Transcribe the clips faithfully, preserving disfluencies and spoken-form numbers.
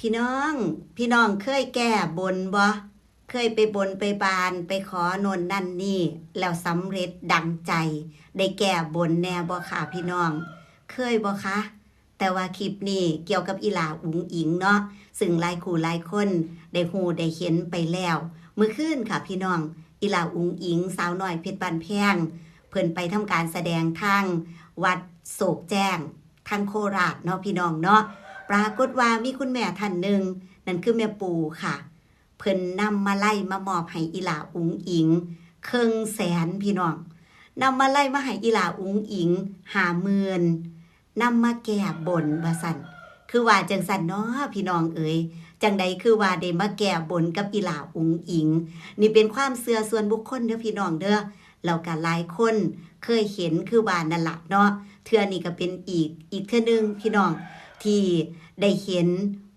พี่น้อง พี่น้องเคยแก้บนบ่ เคยไปบนไปบาน ไปขอโน่นนั่นนี่ แล้วสำเร็จดังใจ ได้แก้บนแน่บ่คะพี่น้อง เคยบ่คะ แต่ว่าคลิปนี้เกี่ยวกับอีหล่าอุ๋งอิ๋งเนาะ ซึ่งหลายคู่หลายคนได้ฮู้ได้เห็นไปแล้ว มื้อคืนค่ะพี่น้อง อีหล่าอุ๋งอิ๋ง สาวน้อยเพชรบ้านแพง เพิ่นไปทำการแสดงทางวัดโศกแจ้ง ทางโคราชเนาะพี่น้องเนาะ ปรากฏว่ามีคุณแม่ท่านหนึ่ง นั่นคือแม่ปูค่ะ เพิ่นนำมาลัยมามอบให้อีหล่าอุ๋งอิ๋ง เคิ่งแสนพี่น้อง นำมาลัยมาให้อีหล่าอุ๋งอิ๋ง ห้าหมื่น นำมาแก้บนว่าซั่น คือว่าจั่งซั่นเนาะพี่น้องเอ๋ย จั่งใดคือว่าได้มาแก้บนกับอีหล่าอุ๋งอิ๋ง นี่เป็นความเชื่อส่วนบุคคลเด้อพี่น้องเด้อ แล้วก็หลายคนเคยเห็นคือว่านั่นล่ะเนาะ เทื่อนี้ก็เป็นอีก อีกเทื่อหนึ่งพี่น้อง ที่ได้เห็น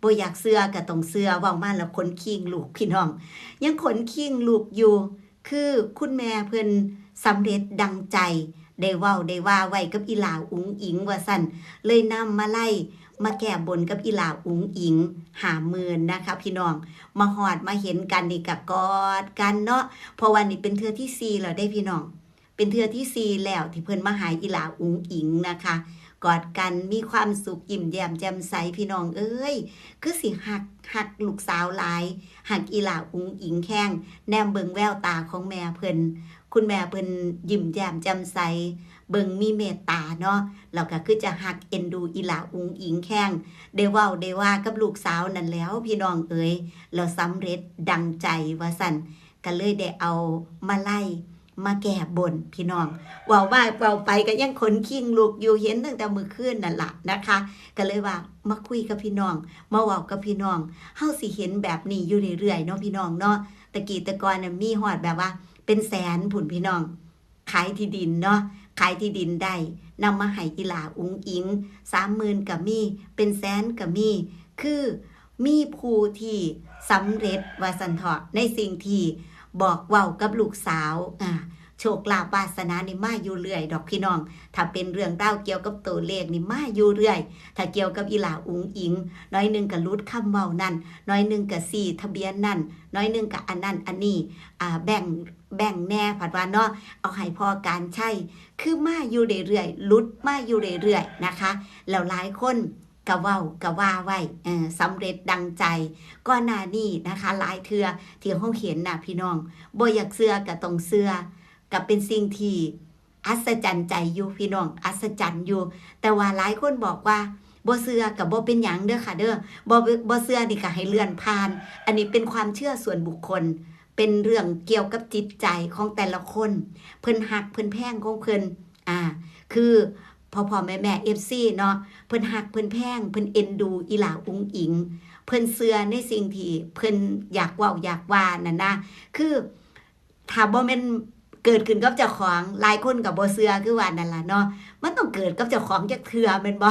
บ่อยากเชื่อก็ต้องเชื่อ เว้ามาแล้วขนคิงลุกพี่น้อง ยังขนคิงลุกอยู่ คือคุณแม่เพิ่นสำเร็จดังใจ ได้เว้าได้ว่าไว้กับอีหล่าอุ๋งอิ๋งว่าซั่น เลยนำมาลัยมาแก้บนกับอีหล่าอุ๋งอิ๋ง ห้าหมื่น นะคะพี่น้อง มาฮอดมาเห็นกันนี่ก็กอดกันเนาะ เพราะว่านี่เป็นเทื่อที่สี่แล้วเด้พี่น้อง เป็นเทื่อที่สี่แล้วที่เพิ่นมาหาอีหล่าอุ๋งอิ๋งนะคะ กอดกันมีความสุขยิ้มแย้มแจ่มใสพี่น้องเอ้ย คือสิฮัก ฮักลูกสาวหลาย ฮักอีหล่าอุ๋งอิ๋งแฮง แนมเบิ่งแววตาของแม่เพิ่น คุณแม่เพิ่นยิ้มแย้มแจ่มใส เบิ่งมีเมตตาเนาะ แล้วก็คือจะฮักเอ็นดูอีหล่าอุ๋งอิ๋งแฮง ได้เว้าได้ว่ากับลูกสาวนั่นแหล้วพี่น้องเอ๋ย แล้วสำเร็จดังใจว่าซั่น ก็เลยได้เอามาลัยมาแก้บนพี่น้อง เว้าว่าเว้าไปก็ยังขนคิงลุกอยู่ เห็นตั้งแต่มื้อคืนนั่นล่ะนะคะ ก็เลยว่ามาคุยกับพี่น้อง มาเว้ากับพี่น้อง เฮาสิเห็นแบบนี้อยู่เรื่อยๆเนาะพี่น้องเนาะ แต่กี้แต่ก่อนน่ะมีฮอดแบบว่าเป็นแสนพู้นพี่น้อง ขายที่ดินเนาะ ขายที่ดินได้ นำมาให้อีหล่าอุ๋งอิ๋ง สามหมื่น ก็มี เป็นแสนก็มี คือมีผู้ที่สำเร็จว่าซั่นเถาะ ในสิ่งที่บอกเว้ากับลูกสาว อ่า โชคลาภวาสนานี่มาอยู่เรื่อยดอกพี่น้อง ถ้าเป็นเรื่องราวเกี่ยวกับตัวเลขนี่มาอยู่เรื่อย ถ้าเกี่ยวกับอีหล่าอุ๋งอิ๋ง หน่อยหนึ่งก็หลุดคำเว้านั่น หน่อยหนึ่งก็ซี้ทะเบียนนั่น หน่อยหนึ่งก็อันนั้นอันนี้ อ่า แบ่ง แบ่งแหน่ ผัดว่าเนาะ เอาให้พ่อการชัย คือมาอยู่เรื่อยๆ หลุดมาอยู่เรื่อยๆ นะคะ แล้วหลายคนก็เว้าก็ว่าไว้ เออ สำเร็จดังใจ ก่อนหน้านี้นะคะ หลายเทื่อที่เฮาเห็นน่ะพี่น้อง บ่อยากเชื่อก็ต้องเชื่อ ก็เป็นสิ่งที่อัศจรรย์ใจอยู่พี่น้อง อัศจรรย์อยู่ แต่ว่าหลายคนบอกว่าบ่เชื่อก็บ่เป็นหยังเด้อค่ะเด้อ บ่ บ่เชื่อนี่ก็ให้เลื่อนผ่าน อันนี้เป็นความเชื่อส่วนบุคคล เป็นเรื่องเกี่ยวกับจิตใจของแต่ละคน เพิ่นฮักเพิ่นแพงของเพิ่น อ่า คือพ่อๆ แม่ๆ เอฟซี เนาะ เพิ่นฮักเพิ่นแพง เพิ่นเอ็นดูอีหล่าอุ๋งอิ๋ง เพิ่นเชื่อในสิ่งที่เพิ่นอยากเว้าอยากว่านั่นนะ คือถ้าบ่แม่นเกิดขึ้นกับเจ้าของ หลายคนก็บ่เชื่อคือว่านั่นล่ะเนาะ มันต้องเกิดกับเจ้าของจักเทื่อแม่นบ่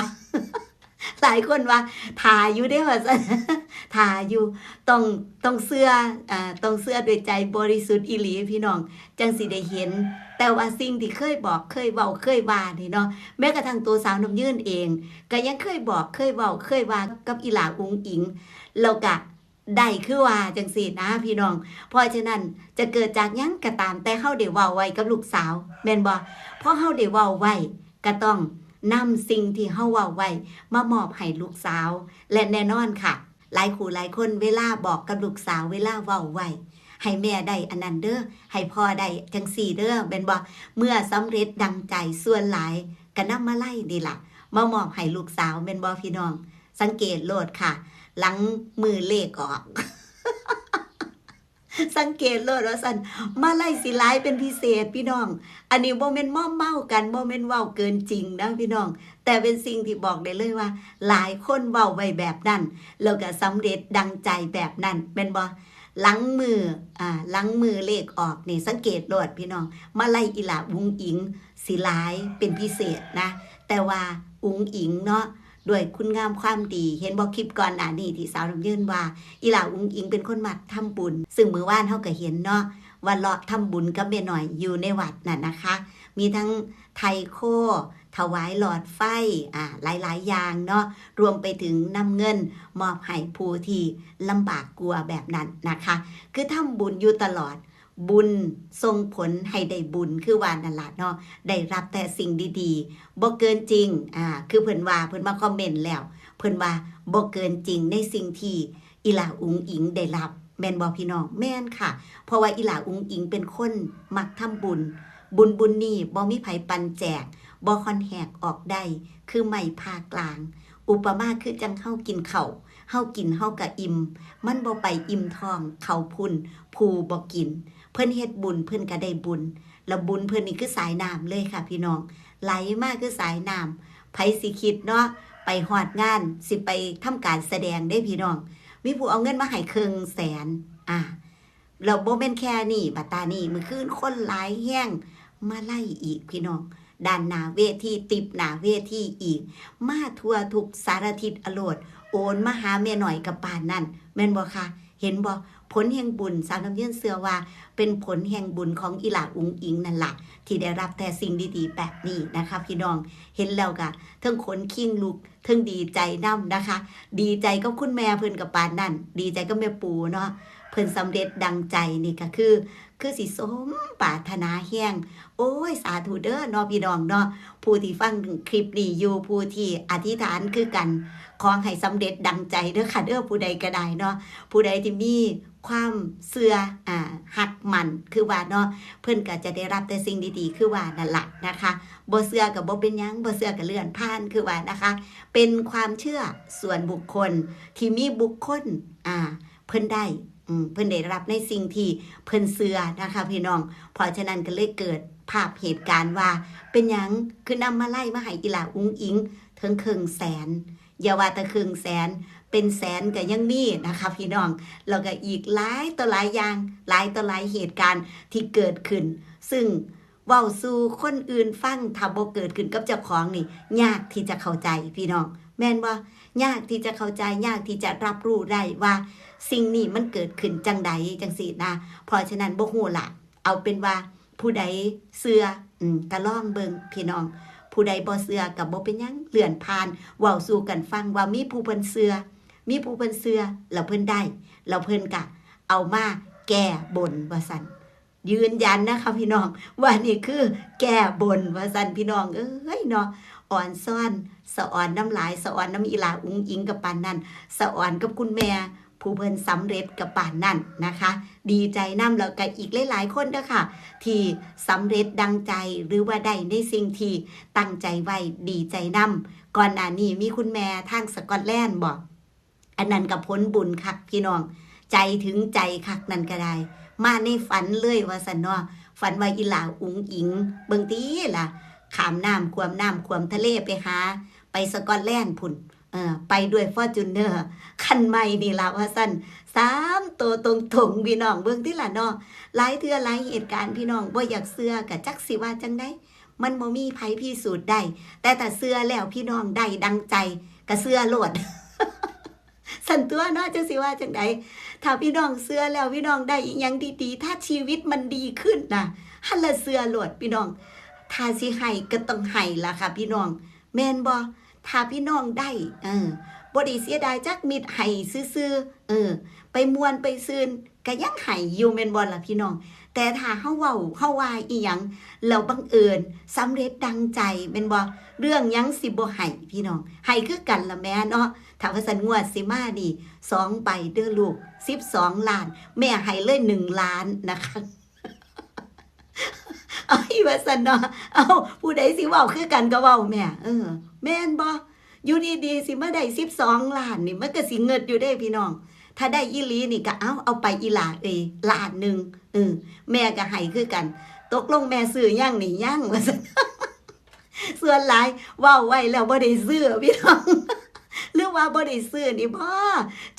หลายคนว่า "ถ่าอยู่เด้" ว่าซั่น "ถ่าอยู่" ต้อง ต้องเชื่อ อ่า ต้องเชื่อด้วยใจบริสุทธิ์อีหลีพี่น้อง จั่งสิได้เห็น แต่ว่าสิ่งที่เคยบอก เคยเว้า เคยว่านี่เนาะ แม้กระทั่งตัวสาวน้ำยืนเอง ก็ยังเคยบอก เคยเว้า เคยว่ากับอีหล่าอุ๋งอิ๋ง แล้วก็ได้คือว่าจั่งซี้นะพี่น้อง เพราะฉะนั้นจะเกิดจากหยังก็ตาม แต่เฮาได้เว้าไว้กับลูกสาว แม่นบ่ พอเฮาได้เว้าไว้ ก็ต้องนำสิ่งที่เฮาเว้าไว้มามอบให้ลูกสาว และแน่นอนค่ะ หลายคู่หลายคนเวลาบอกกับลูกสาว เวลาเว้าไว้ "ให้แม่ได้อันนั้นเด้อ ให้พ่อได้จั่งซี้เด้อ" แม่นบ่ เมื่อสำเร็จดังใจ ส่วนหลายก็นำมาลัยนี่ล่ะ มามอบให้ลูกสาว แม่นบ่พี่น้อง สังเกตโลดค่ะ หลังมื้อเลขออก สังเกตโลดว่าซั่น มาลัยสิหลายเป็นพิเศษพี่น้อง อันนี้บ่แม่นมอมเมากัน บ่แม่นเว้าเกินจริงนะพี่น้อง แต่เป็นสิ่งที่บอกได้เลยว่า หลายคนเว้าไว้แบบนั้น แล้วก็สำเร็จดังใจแบบนั้น แม่นบ่ หลังมื้อ อ่า หลังมื้อเลขออกนี่ สังเกตโลดพี่น้อง มาลัยอีหล่าอุ๋งอิ๋งสิหลายเป็นพิเศษนะ แต่ว่าอุ๋งอิ๋งเนาะ ด้วยคุณงามความดี เห็นบ่ คลิปก่อนหน้านี้ที่สาวน้ำยืนว่า อีหล่าอุ๋งอิ๋งเป็นคนมักทำบุญ ซึ่งมื้อวานเฮาก็เห็นเนาะ ว่าเลาะทำบุญกับแม่น้อยอยู่ในวัดนั่นนะคะ มีทั้งไถ่โค ถวายหลอดไฟ อ่า หลายๆ อย่างเนาะ รวมไปถึงนำเงินมอบให้ผู้ที่ลำบากกว่าแบบนั้นนะคะ คือทำบุญอยู่ตลอด บุญส่งผลให้ได้บุญ คือว่านั่นล่ะเนาะ ได้รับแต่สิ่งดีๆ บ่เกินจริง อ่า คือเพิ่นว่า เพิ่นมาคอมเมนต์แล้ว เพิ่นว่าบ่เกินจริงในสิ่งที่อีหล่าอุ๋งอิ๋งได้รับ แม่นบ่พี่น้อง แม่นค่ะ เพราะว่าอีหล่าอุ๋งอิ๋งเป็นคนมักทำบุญ บุญบุญนี้บ่มีไผปันแจก บ่ค่อนแหกออกได้ คือไม้ผ่ากลาง อุปมาคือจั่งเฮากินข้าว เฮากินเฮากะอิ่ม มันบ่ไปอิ่มท้อง ข้าวพุ้นผู้บ่กิน เพิ่นเฮ็ดบุญเพิ่นกะได้บุญ แล้วบุญเพิ่นนี่คือสายน้ำเลยค่ะพี่น้อง ไหลมาคือสายน้ำ ไผสิคิดเนาะ ไปฮอดงาน สิไปทำการแสดงเด้พี่น้อง มีผู้เอาเงินมาให้เคิ่งแสน อ่า แล้วบ่แม่นแค่นี้ บัดตานี้ มื้อคืนคนหลายแฮง มาลัยอีกพี่น้อง ด้านหน้าเวที ติปหน้าเวทีอีก มาทั่วทุกสารทิศอโลด โอนมาหาแม่น้อยกะปานนั้น แม่นบ่คะ เห็นบ่ ผลแห่งบุญ สาวน้ำเย็นเชื่อว่า เป็นผลแห่งบุญของอีหล่าอุ๋งอิ๋งนั่นล่ะ ที่ได้รับแต่สิ่งดีๆ แบบนี้นะคะพี่น้อง เห็นแล้วกะเทิงขนคิงลุก เทิงดีใจนำนะคะ ดีใจกับคุณแม่เพิ่นกะปานนั้น ดีใจกับแม่ปูเนาะ เพิ่นสำเร็จดังใจนี่กะคือ คือสิสมปรารถนาแฮง โอ้ย สาธุเด้อเนาะพี่น้องเนาะ ผู้ที่ฟังคลิปนี้อยู่ ผู้ที่อธิษฐานคือกัน ขอให้สำเร็จดังใจเด้อค่ะเด้อ ผู้ใดกะได้เนาะ ผู้ใดที่มีความเชื่อ อ่า ฮักมั่น คือว่าเนาะ เพิ่นกะจะได้รับแต่สิ่งดีๆ คือว่านั่นล่ะนะคะ บ่เชื่อกะบ่เป็นหยัง บ่เชื่อกะเลื่อนผ่าน คือว่านะคะ เป็นความเชื่อส่วนบุคคล ที่มีบุคคล อ่า เพิ่นได้ อืม เพิ่นได้รับในสิ่งที่เพิ่นเชื่อนะคะพี่น้อง เพราะฉะนั้นกะเลยเกิดภาพเหตุการณ์ว่า เป็นหยังคือนำมาลัยมาให้อีหล่าอุ๋งอิ๋งเถิงเคิ่งแสน อย่าว่าแต่เคิ่งแสน เป็นแสนกะยังมีนะคะพี่น้อง แล้วกะอีกหลายต่อหลายอย่าง หลายต่อหลายเหตุการณ์ที่เกิดขึ้น ซึ่งเว้าสู่คนอื่นฟัง ถ้าบ่เกิดขึ้นกับเจ้าของนี่ ยากที่จะเข้าใจพี่น้อง แม่นบ่ ยากที่จะเข้าใจ ยากที่จะรับรู้ได้ว่าสิ่งนี้มันเกิดขึ้นจั่งใดจั่งซี้นะ เพราะฉะนั้นบ่ฮู้ล่ะ เอาเป็นว่าผู้ใดเชื่อ อืม กะลองเบิ่งพี่น้อง ผู้ใดบ่เชื่อกะบ่เป็นหยัง เลื่อนผ่าน เว้าสู่กันฟังว่ามีผู้เพิ่นเชื่อ มีผู้เพิ่นเชื่อ แล้วเพิ่นได้ แล้วเพิ่นกะเอามาแก้บนว่าซั่น ยืนยันนะคะพี่น้อง ว่านี่คือแก้บนว่าซั่นพี่น้องเอ้ยเนาะ ออนซอน สะออนนำหลาย สะออนนำอีหล่าอุ๋งอิ๋งกะปานนั้น สะออนกับคุณแม่ ผู้เพิ่นสำเร็จกะปานนั้นนะคะ ดีใจนำ แล้วกะอีกหลายๆ คนเด้อค่ะ ที่สำเร็จดังใจ หรือว่าได้ในสิ่งที่ตั้งใจไว้ ดีใจนำ ก่อนหน้านี้มีคุณแม่ทางสกอตแลนด์บ่ อันนั้นกะผลบุญคักพี่น้อง ใจถึงใจคักนั่นกะได้ มาในฝันเลยว่าซั่นเนาะ ฝันว่าอีหล่าอุ๋งอิ๋ง เบิ่งติล่ะ ข้ามน้ำข้วมน้ำข้วมทะเลไปหา ไปสกอตแลนด์พุ้น เอ่อ ไปด้วยฟอร์จูนเนอร์คันใหม่นี่ล่ะว่าซั่น สามโตตรงๆ พี่น้อง เบิ่งติล่ะเนาะ หลายเทื่อหลายเหตุการณ์พี่น้อง บ่อยากเชื่อกะจักสิว่าจั่งใด มันบ่มีไผพิสูจน์ได้ แต่ถ้าเชื่อแล้วพี่น้องได้ดังใจ กะเชื่อโลด ซั่นตั๊วเนาะ จักสิว่าจั่งใด ถ้าพี่น้องเชื่อแล้วพี่น้องได้อิหยังดีๆ ถ้าชีวิตมันดีขึ้นนะ หั้นละเชื่อโลดพี่น้อง ถ้าสิให้กะต้องให้ล่ะค่ะพี่น้อง แม่นบ่ ถ้าพี่น้องได้ เออ บ่ได้เสียดายจักเม็ด ให้ซื่อๆ เออ ไปม่วนไปซื่น กะยังให้อยู่แม่นบ่ล่ะพี่น้อง แต่ถ้าเฮาเว้า เฮาว่าอิหยัง แล้วบังเอิญสำเร็จดังใจแม่นบ่ เรื่องหยังสิบ่ให้พี่น้อง ให้คือกันล่ะแม่เนาะ ถ้าว่าซั่นงวดสิมานี่ สองใบเด้อลูก สิบสองล้าน แม่ให้เลยหนึ่งล้านนะคะ เอาอีว่าซั่นเนาะ เอา ผู้ใดสิเว้าคือกันกะเว้าแม่ เออ แม่นบ่ อยู่ดีๆ สิมาได้สิบสองล้านนี่ มันกะสิเงิดอยู่เด้พี่น้อง ถ้าได้อีหลีนี่กะเอา เอาไปอีหล่าเอ้ย ล้านหนึ่ง เออ แม่กะให้คือกัน ตกลงแม่ซื้อยังนี่ ยังว่าซั่น ส่วนหลายเว้าไว้แล้วบ่ได้ซื้อพี่น้อง หรือว่าบ่ได้ซื้อนี่บ่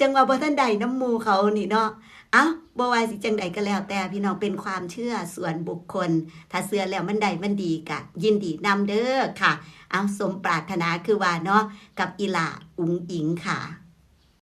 จั่งว่าบ่ทันได้นำหมู่เขานี่เนาะ เอ้า บ่ว่าสิจั่งใดกะแล้วแต่พี่น้อง เป็นความเชื่อส่วนบุคคล ถ้าเชื่อแล้วมันได้มันดีกะยินดีนำเด้อค่ะ เอา สมปรารถนาคือว่าเนาะ กับอีหล่าอุ๋งอิ๋งค่ะ